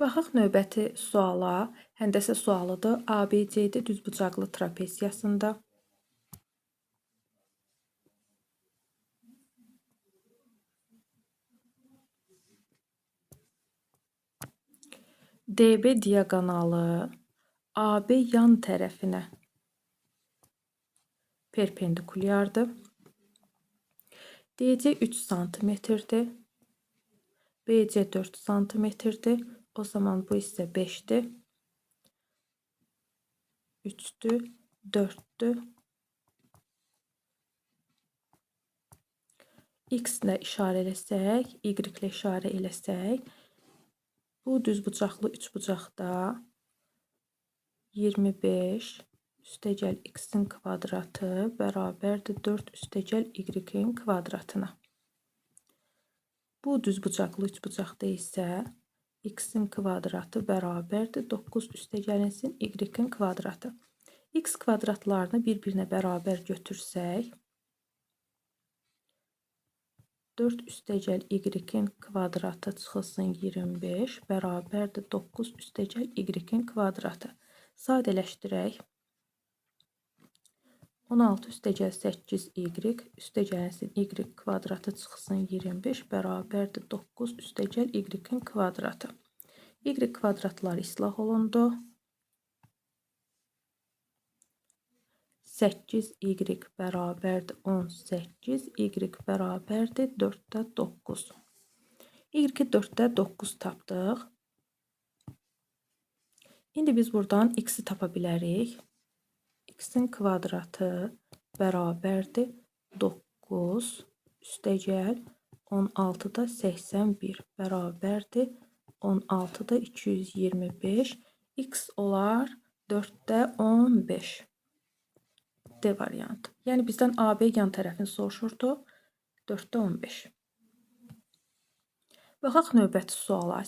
Baxaq növbəti suala. Həndəsə sualıdır. ABCD düzbucaqlı trapesiyasında DB diaqonalı AB yan tərəfinə perpendikulyardır. DC 3 santimetrdir. BC 4 santimetrdir. O zaman bu hissə 5-dir. 3-dür, 4-dür. X ilə işarə eləsək, Y ilə işarə eləsək, bu düzbucaqlı üçbucaqda 25 üstəgəl x-in kvadratı bərabərdir 4 üstəgəl y-in kvadratına. Bu düzbucaqlı üçbucaqda isə x-in kvadratı bərabərdir 9 üstəgəlinsin y-in kvadratı. X kvadratlarını bir-birinə bərabər götürsək, 4 üstəgəl y-in kvadratı çıxılsın 25 bərabərdir 9 üstəgəl y-in kvadratı. Sadələşdirək. 16 üstəgəl 8y üstəgəlsin y kvadratı çıxsın 25 bərabərdir 9 üstəgəl y-in kvadratı. Y kvadratları islah olundu. 8y bərabərdir 18, y bərabərdir 4-də 9. Y-i 4-də 9 tapdıq. İndi biz buradan x-i tapa bilərik. X-in kvadratı bərabərdir 9 üstəgəl 16-da 81 bərabərdir 16-da 225. X olar 4-də 15. D variantı. Yəni bizdən AB yan tərəfini soruşurdu. 4-də 15. Baxaq növbəti suala.